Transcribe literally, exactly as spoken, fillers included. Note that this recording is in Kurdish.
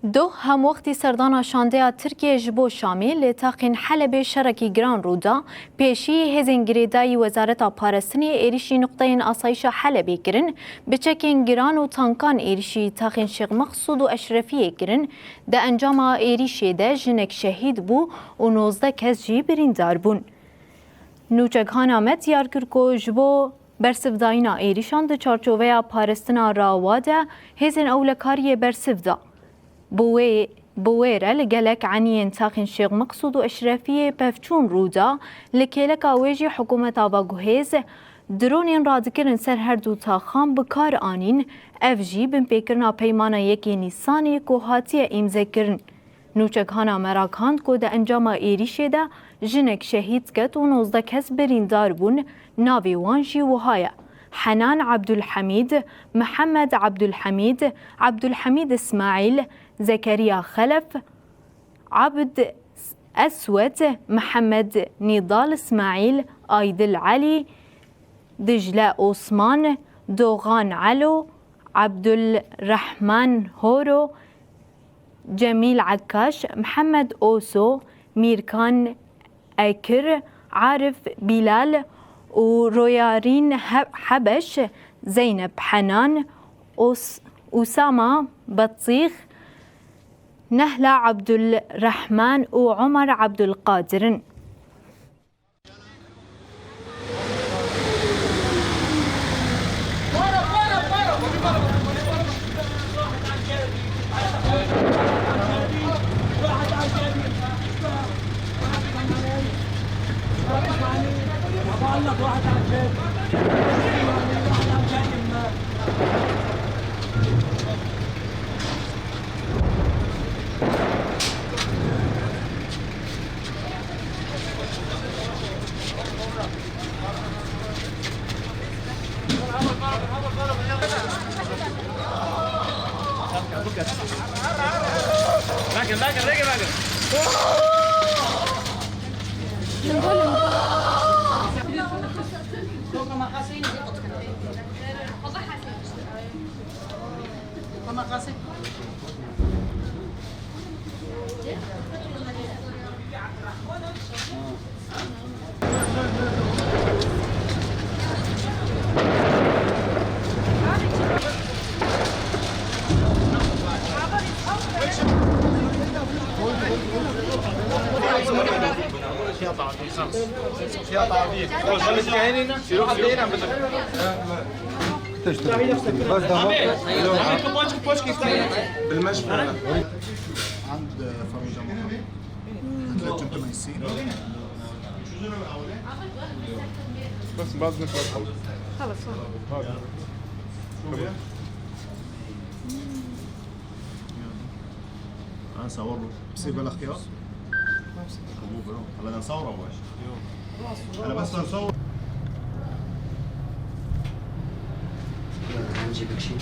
Doh hemwextî serdana şandeya Tirkiyê ji bo Şamê li taxên Helebê şerekî giran rû da. Pêşî hêzên girêdayî Wezareta Parastinê êrîşî nuqteyên asayişa Helebê kirin, bi çekên giran û tankan êrîşî taxên Şêx Meqsûd û Eşrefiyê kirin. Di encama êrîşê de jinek şehîd bû û nozdeh kes jî birîndar bûn. Nûçeghana me diyar kir ku ji bo bersivdayîna êrîşan di çarçoveya parastina rawa de hêzên ewlekariyê bersiv da. Bi wê, bi wê re li gelek eniyên taxên Şêx Meqsûd û Eşrefiyê pevçûn rû da, li kêleka wê jî hikûmeta veguhêz dronên radikirin ser her du taxan bi kar anîn, ev jî binpêkirina peymana yekê Nîsanê ku hatiye îmzekirin. Nûçeghana me ragihand ku di encama êrîşê de jinek şehîd ket û nozdeh kes birîndar bûn, navê wan jî wiha ye: Henan Abdulhamîd, Mihemed Abdulhamîd, Abdulhamîd Îsmaîl, Zekeriya Xelef, Abd Eswed, Mihemed Nîdal Îsmaîl, Aydil Elî, Dicle Osman, Dogan Elo, Abdulrehman Horo, Cemîl Ekkaş, Mihemed Oso, Mîrkan Ekir, Arif Bîlal û Royarîn He-, Hebeş, Zeynep Henan, Os-, Usama Betîx, Nehla Abdulrehman û Omar Abdulkadir in. عند فريدة محمد. ثلاثة وثمانين. بس بعد نفرق. خلص، خلص. بعد. ها، صور له. بصير بلا اختيار؟ ما بصير. هلا نصور أول شيء. خلاص، أنا بس نصور. يلا، تعال نجيب لك شيء.